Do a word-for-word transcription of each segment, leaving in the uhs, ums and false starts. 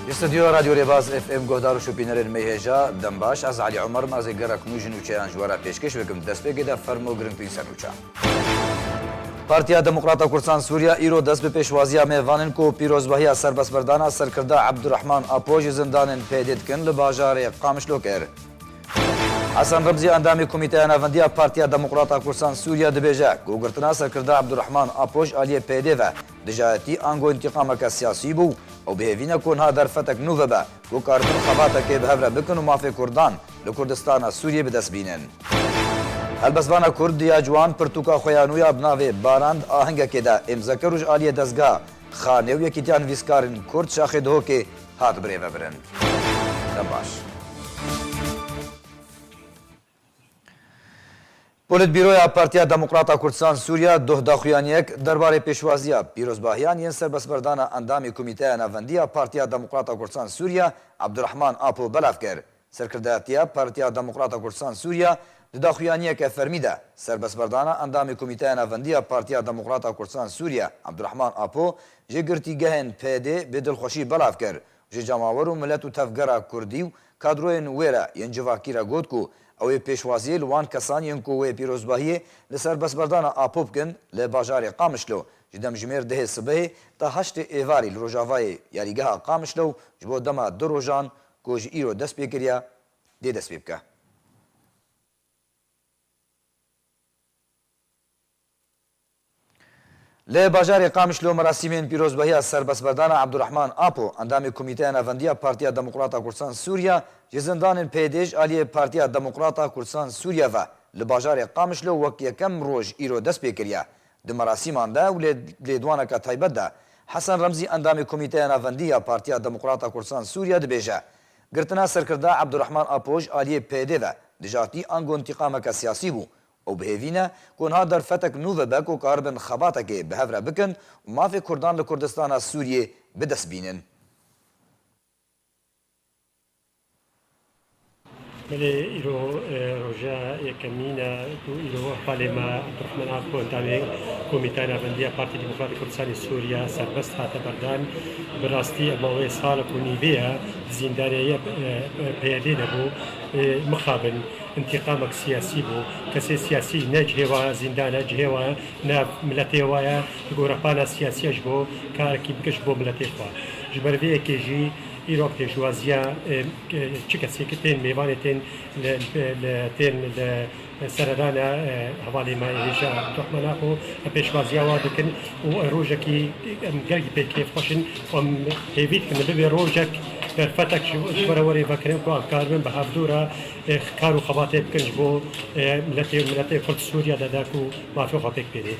Li stûdyoya Radyo Rêbaz F M guhdar û şopînerên me hêja, dem baş, ez Elî Omer, em ê gelek nû ji nûçeyan ji we re pêşkêş bikim. Destpêkê de fermo girîngtirîn ser nûçe. Partiya Demokrata Kurdan Sûriye îro dest bi pêşwaziya mêvanin ku pîrozbahiya serbestberdana serkirda Ebdurrahman Apo ji zindanên P Y D dikin li bajarê Qamişlo kir. Hesen Remzî, endamê Komîteya Navendiya Partiya Demokrata Kurdan Sûriye dibêje ku girtina serkirda Ebdurrahman Apo ji aliyê P Y D ve dijayetî ango întîqameke siyasî bû û bi hêvî ne ku niha derfetek nû vebe ku karibin xebatekê bi hev re bikin û mafê Kurdan li Kurdistana Sûriyê bi dest bînin. Helbestvana Kurd Diya Ciwan pirtûka xwe ya nû ya bi navê Baran di ahengekê de îmze kir û ji aliyê dezgeha Xanê û Yekîtiya Nivîskarên Kurd Şaxê Duhokê hat birêvebirin. Dem baş. Polîtbîroya Partiya Demokrata Kurdistan Sûriye duh daxuyaniyek derbarê pêşwaziya pîrozbahiyan yên serbestberdana endamê Komîteya Navendî ya Partiya Demokrata Kurdistan Sûriye Abdurrahman Apo belav kir. Serkirdayetiya Partiya Demokrata Kurdistan Sûriye di daxuyaniyeke fermî de serbestberdana endamê Komîteya Navendî ya Partiya Demokrata Kurdistan Sûriye Abdurrahman Apo ji girtîgehên P Y D bi dilxweşî belav kir. Ji cemawer û milet û tevgera kurdî û kadroyên wê re yên civakî re got ku ew ê pêşwaziyê li wan kesan yên ku wê pîrozbahiyê li serbestberdana Apo bikin li bajarê Qamişlo ji demjimêr dehê sibehê ta heştê êvarî li rojavayê yarîgeha Qamişlo ji bo dema du rojan ku ji îro dest pê kiriye, dê dest pê bike. Li bajarê Qamişlo merasîmên pîrozbahiya serbestberdana Abdurrahman Apo, endamê Komîteya Navendiya Partiya Demokrata Kurdistan Sûriye, ji zindanên P Y D ji aliyê Partiya Demokrata Kurdistan Sûriye ve li bajarê Qamişlo wek yekem roj îro dest pê kiriye. Di merasîman de û lê-, lêdwaneke taybet de Hesen Remzî, endamê Komîteya Navendî ya Partiya Demokrata Kurdistan Sûriye dibêje, girtina serkirda Abdurrahman Apo ji aliyê P Y D ve dijatî ango întîqameke siyasî bû. Ew bi hêvî ne ku niha derfetek nû vebe ku karibin xebatekê bi hev re bikin û mafê Kurdan li Kurdistana Sûriyê bi dest bînin. Belê, îro, e, roja yekemîn e ku îro hevalê me Abdurrahman Apo, endamê Komîteya Navendiya Partî Demokratîk Kurdistanê Sûriye serbest hate berdan. Bi rastî ema wê sal û nîvê ye di zîndanê ye, e, P Y D de bû. E, mixabin. Întîqamek siyasî bû. Kesê siyasî ne cihê wa ye zîndan e, cihê wa ye, ne miletê wa ye, li gorepana siyasî ye ji bo karekî bike ji bo miletê xwe. Ji ber vê yekê jî îro pêşwaziya, e, e, çi kesê ki tên mêvanê tên li, li, tên li seredana, e, hevalê me hêja Abdurrahman Apo, em pêşwaziya wa dikin û rojekî em gelkî pê kêfxweş in û em hêvî dikin bibe rojek derfetek ji, ji we re werê vekirin ku em karibin bi hevdû re e, kar û xebatê bikin ji bo, e, miletê, miletê Kurd Sûriye de, de ku mafê xwe pêk bênê.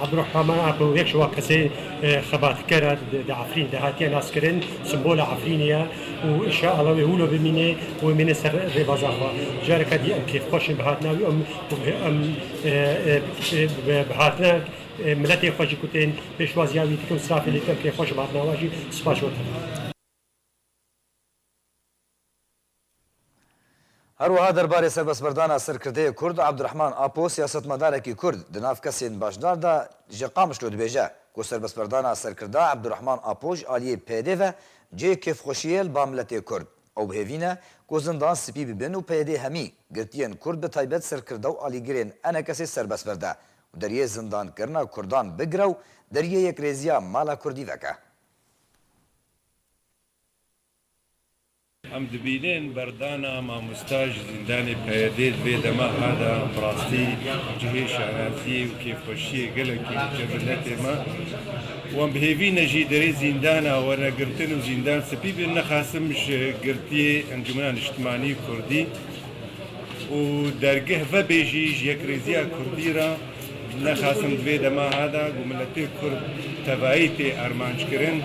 Abdurrahman Apo yek ji wan kesê, e, xebatker e, di, di Efrîn de hatiye naskirin, simbola Efrînê ye û înşeallah wê wilo bimîne û wê mîne ser rêbaza xwe. Careke dî em kêfxweş in bi hatina wî, em, em, e, e, e, bi hatina, e, miletê xwe jî ku tên pêşwaziya wî dikin, strafê lê dikin, em kêfxweş in bi hatina wan jî. Spas ji we tevî. Her wiha derbarê serbestberdana serkirdeyê Kurd Abdurrahman Apo, siyasetmedarekî Kurd di nav kesên beşdar de ji Qamişlo dibêje ku serbestberdana serkirda Abdurrahman Apo ji aliyê P Y D ve cihê kêfxweşiyê ye li ba miletê Kurd. Ew bi hêvî ne ku zindan spî bibin û P Y D hemî girtiyên Kurd, bi taybet serkirda û alîgirên E N K'ê serbest berde û deriyê zindankirina Kurdan bigire û deriyê yekrêziya mala Kurdî veke. Em dibînin berdana mamosta ji zîndanê P Y D di vê dema ha de bi rastî cihê şanaziyê û kêfxweşiyê gelekî ji miletê me. Û em bi hêvî ne jî derê zîndana were girtin û zîndan spî bin, nexasim ji girtiyê Encûmena Niştimanî Kurdî û dergeh vebê jî ji yekrêziya Kurdî re. Nexasim di vê dema ha de ku miletê Kurd tevayî tê armanc kirin,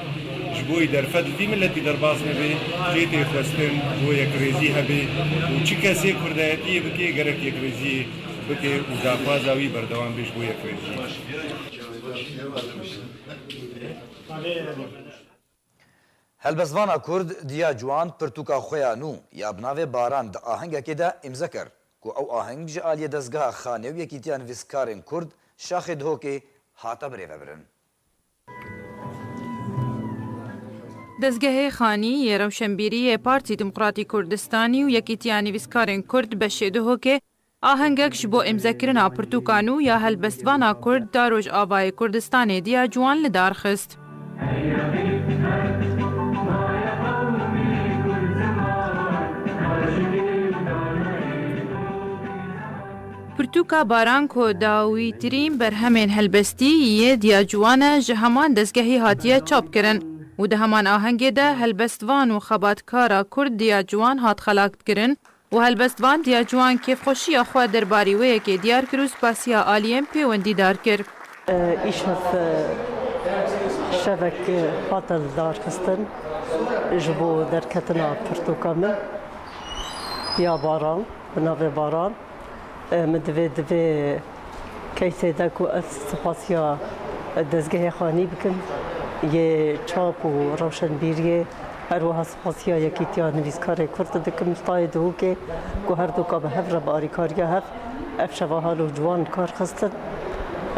ji bo wî derfet li vî miletî derbas nebe, jê tê xwestin bo yekrêzî hebe û çi kesê kurdayetiyê bike, gerek yekrêziyê bike û daxwaza wî berdewam be ji bo yekrêziyê. Helbestvana Kurd Diya Ciwan pirtûka xwe ya nû ya bi navê Baran di ahengekê de îmze kir, ku ew aheng ji aliyê dezgeha Xanê û Yekîtiya Nivîskarên Kurd Şaxê Dihokê hate birêvebirin. Dezgehê Xanî yê Rewşenbîrî yê Partî Demokratî Kurdistanî û Yekîtiya Nivîskarên Kurd beşê Duhokê ahengek ji bo îmzekirina pirtûka nû ya helbestvana Kurd da Rojavayê Kurdistanê Diya Ciwan li dar xist. Pirtûka Baran ku dawîtirîn berhemên helbestî yê Diya Ciwan e, ji heman dezgehî hatiye çapkirin û di heman ahengê de helbestvan û xebatkara Kurd Diya Ciwan hat xelatkirin û helbestvan Diya Ciwan kêfxweşiya xwe derbarî wê yekê diyar kir û spasiya aliyên pêwendîdar kir. Îşev, e, şevek, e, hate lidarxistin ji bo derketina pirtûka min ya Baran, bi navê Baran. E, min divê, divê keysê de ku ez spasiya dezgehê Xanî bikim, yê çap û rewşenbîriyê, her wiha spasiya Yekîtiya Nivîskarê Kurd dikim ji tayê Duhokê ku her duka bi hev re bi arîkariya hev ev şeva hal û ciwan kar xistin.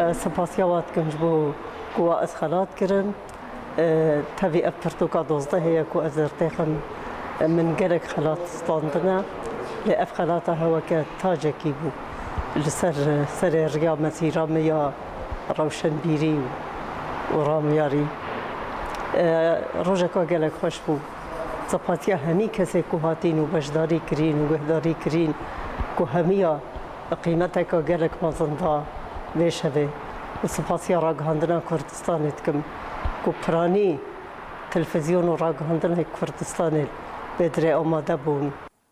E, spasiya wan dikim ji bo ku wa ez xelat kirin. E, tevî ev pirtûka dozdehê ye ku ez li rê têxim, e, min gelek xelat standine. Lê ev xelata hewe weke tacekî bû li ser, serê riya mesîra me ya rewşenbîrî û, û ramyarî. E, rojeka gelek xweş bû. Spasiya hemî kesê ku hatîn û beşdarî kirîn û guhdarî kirîn, ku hemiya qîmeteka gelek mezin da vê şevê û spasiya Ragihandina Kurdistanê dikim ku piranî televîzyon û ragihandinê Kurdistanê vê dirê amade bûn.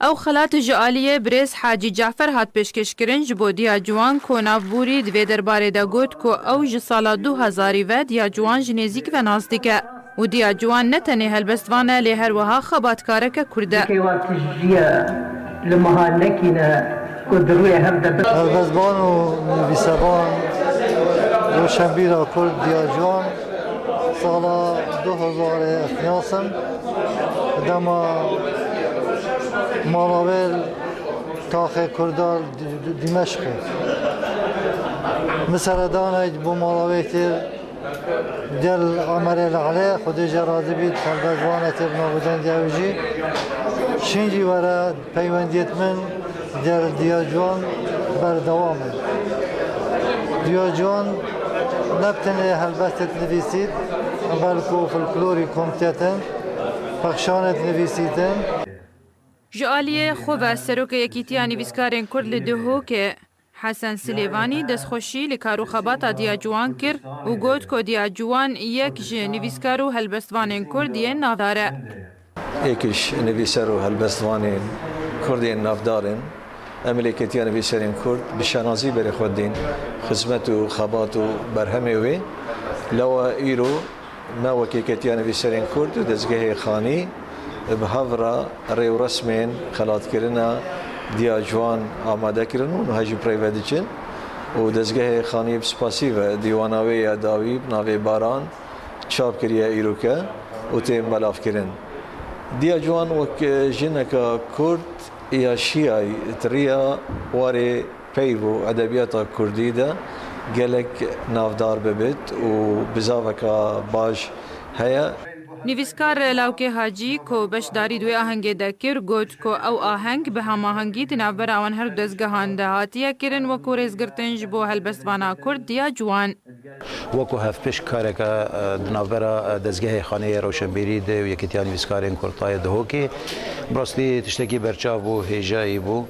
Ew xelat ji aliyê birêz Hacî Cafer hat pêşkêşkirin ji bo Diya Ciwan ku navbûrî di vê derbarê de got ku ew ji sala du hezarî ve Diya Ciwan ji nêzîk ve nas dike. û Diya Ciwan ne tenê helbestvan e, lê her wiha xebatkareke Kurd e. Dikê wa tijî ye, li meha nekîne ku di rûyê hev de bi. Helbestvan û nivîsevan, rewşenbîra Kurd Diya Ciwan, sala du hezarê ez nasim, dema mala wê li taxê Kurda li Di-, Di-, Dîmeşqê. Min seredanê ji bo mala wê kir. Gel Amerê li Elê, Xwedê jê razî bît, helbestvanekê bi navûdengê ew jî. Şîn jî were peywendiyêt min gel Diya Ciwan berdewam in. Diya Ciwan ne bi tenê helbestêt nivîsît, belku folklorî komketin, pexşanêt nivîsîtin. Ji aliyê xwe ve Serokê Yekîtiya Nivîskarên Kurd li Duhokê, Hesen Silêvanî destxweşî li kar û xebata Diya Ciwan kir û got ku Diya Ciwan yek ji nivîskar û helbestvanên Kurd yên navdar e. Êk ji nivîser û helbestvanên Kurd yên navdar in. Em li Yekîtiya Nivîserên Kurd bi şanazî berê xwe didîn xizmet û xebat û berhemê wê. Lewa îro me wek Yekîtiya Nivîserên Kurd û Dezgehê Xanî bi hev re rêwresmên xelatkirina Diya Ciwan amade kirin û niha jî bi rê ve diçin û Dezgehê Xanî bi spasî ve dîwana wê ya dawî bi navê Baran çap kiriye îroke û tê belavkirin. Diya Ciwan wek jineka Kurd ya şiyayî di riya warê peyv û edebiyata Kurdî de gelek navdar bibit û bizaveka baş heye. Nivîskar Lawkê Hacî ku beşdarî di wê ahengê de kir, got ku ew aheng bi hemahengî di navbera wan her du dezgehan de hatiye kirin, wekû rêzgirtin ji bo helbestvana Kurd Diya Ciwan. Wekî hevpiştkareke, e, di navbera, e, dezgehê Xaneyê Rewşenbîrî de û Yekîtiya Nivîskarên Kurd tayê Duhokê, bi rastî tiştekî berçav bû, hêjayî bû.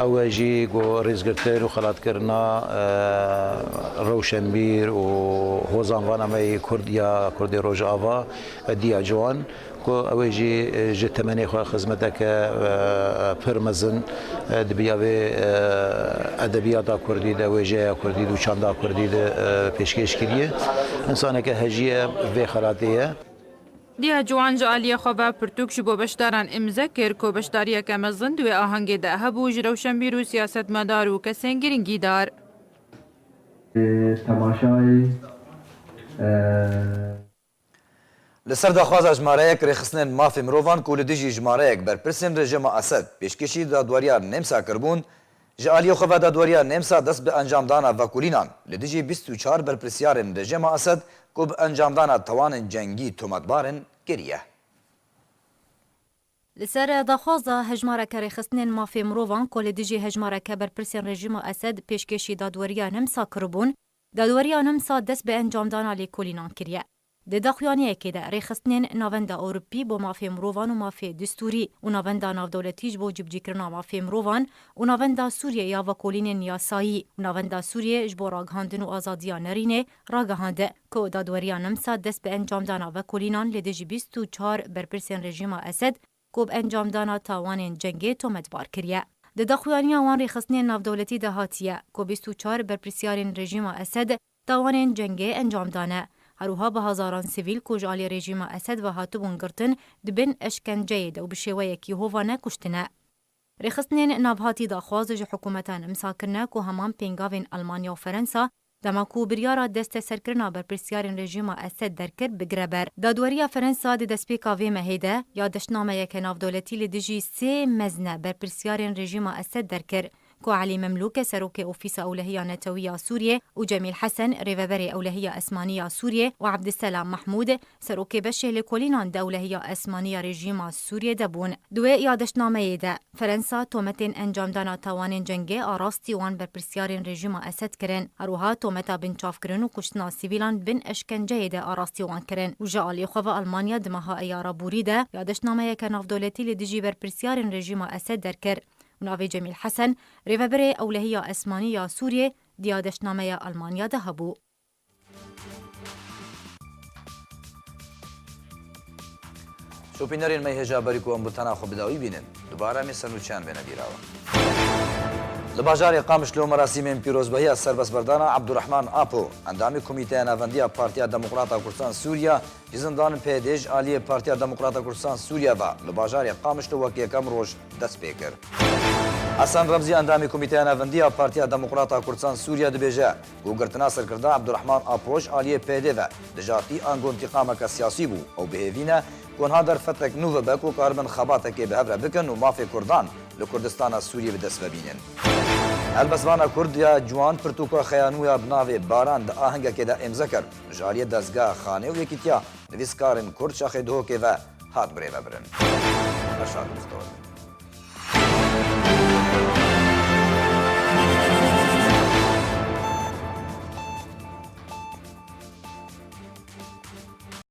Ew e jî ku rêzgirtin û xelatkirina, e, rewşenbîr û hozanvana me yê Kurd ya Kurdê Rojava, e, Diya Ciwan. Ku ew ê jî, e, ji temenê xwe xizmeteke, e, pir mezin, e, di biya vê, e, edebiyata Kurdî de, wêjeya Kurdî de û çanda Kurdî de, e, pêşkêş kiriye. Însaneke hejî ye, vê xelatê ye. Diya Ciwan ji aliyê xwe ve pirtûk ji bo beşdaran îmze kir ku beşdariyeke mezin di wê ahengê de hebû ji rewşenbîr û siyasetmedar û kesên girîngîdar. E, temaşayê, e, Li ser daxwaza jimareyek rêxistinên mafê mirovan ku li dijî jimareyek berpirsên rejîma Esed pêşkêşî dadweriya Nêmsa kiribûn, ji aliyê xwe ve dadweriya Nêmsa dest bi encamdana vekolînan li dijî bîst û çar berpirsyarên rejîma Esed ku bi encamdana tawanên cengî tometbar in kiriye. Li ser daxwaza hejmareke rêxistinên mafê mirovan ku li dijî hejmareke berpirsên rejîma Esed pêşkêşî dadweriya Nemsa kiribûn, dadweriya Nemsa dest bi encamdana lêkolînan kiriye. Di daxuyaniyekê de rêxistinên Navenda Ewropî bo Mafê Mirovan û Mafê Distûrî û Navenda Navdewletî ji bo Cibcîkirina Mafê Mirovan û Navenda Sûriyê ya Vekolînên Yasayî û Navenda Sûriyê ji bo Ragihandin û Azadiya Nerînê ragihand ku dadweriya Nemsa dest bi encamdana vekolînan li dijî bîst û çar berpirsên rejîma Esed ku bi encamdana tawanên cengê tometbar kiriye. Di daxuyaniya wan rêxistinên navdewletî de hatiye ku bîst û çar berpirsyarên rejîma Esed tawanên cengê encam dane. Her wiha bi hezaran sivîl ku ji alî rejîma Esed ve hatibûn girtin, di bin eşkenceyê de û bi şêweyekî hovane kuştine. Rêxistinên navhatî daxwaz ji hikûmeta Nemsa kirine ku heman pêngavên Almanya û Ferensa, dema ku biryara desteserkirina berpirsyarên rejîma Esed derkir, bigire ber. Dadweriya Ferensa di destpêka vê mehê de ya deştnameyeke navdewletî li dijî sê mezne berpirsyarên rejîma Esed derkir, ku Elî Memlûke serokê Ofîsa Ewlehiya Netewî ya Sûriyê û Cemîl Hesen rêveberê Ewlehiya Esmanî ya Sûriyê û Ebdiselam Mehmûd serokê beşê lêkolînan di Ewlehiya Esmanî ya rejîma Sûriyê de bûn. Di wê ya deştnameyê de Ferensa tometên encamdana tawanên cengê a rastî wan berpirsyarên rejîma Esed kirin. Her wiha tometa binçavkirin û kuştina sivîlan bin eşkenceyê de a rastî wan kirin û ji alî xwe ve Almanya di meha Eyara borî de ya deştnameyeke navdewletî li dijî berpirsyarên rejîma Esed derkir. Û navê Cemîl Hesen, rêveberê Ewlehiya Esmanî ya Sûriyê, di ya deştnameya Almanya de hebû. Şopînerên me hêja berî ku em bultena xwe bi dawî bînin, dubare em ê ser nûçeyan bêne bîra we. Li bajarê Qamişlo merasîmên pîrozbahiya serbestberdana Abdurrahman Apo, endamê Komîteya Navendiya Partiya Demokrata Kurdistan Sûriya, ji zindanên P Y D ji aliyê Partiya Demokrata Kurdistan Sûriya ve li bajarê Qamişlo wek yekem roj dest pê kir. Hesen Remzî, endamê Komîteya Navendiya Partiya Demokrata Kurdistan Sûriya dibêje ku girtina serkirda Abdurrahman Apo ji aliyê P Y D ve dijartî ango întîqameke siyasî bû. Ew bi hêvî ne ku niha derfetek nû vebe ku karibin xebatekê bi hev re bikin û mafê Kurdan li Kurdistana Sûriyê bi dest ve bînin. Helbestvan Kurd ya ciwan pirtûka xeyanû ya bi navê Baran di ahengekê de îmze kir. Ji aliyê dezgeha Xanê û Yekîtiya Nivîskarên Kurd şaxê Duhokê ve hat birêvebirin. Erşad Mustafa.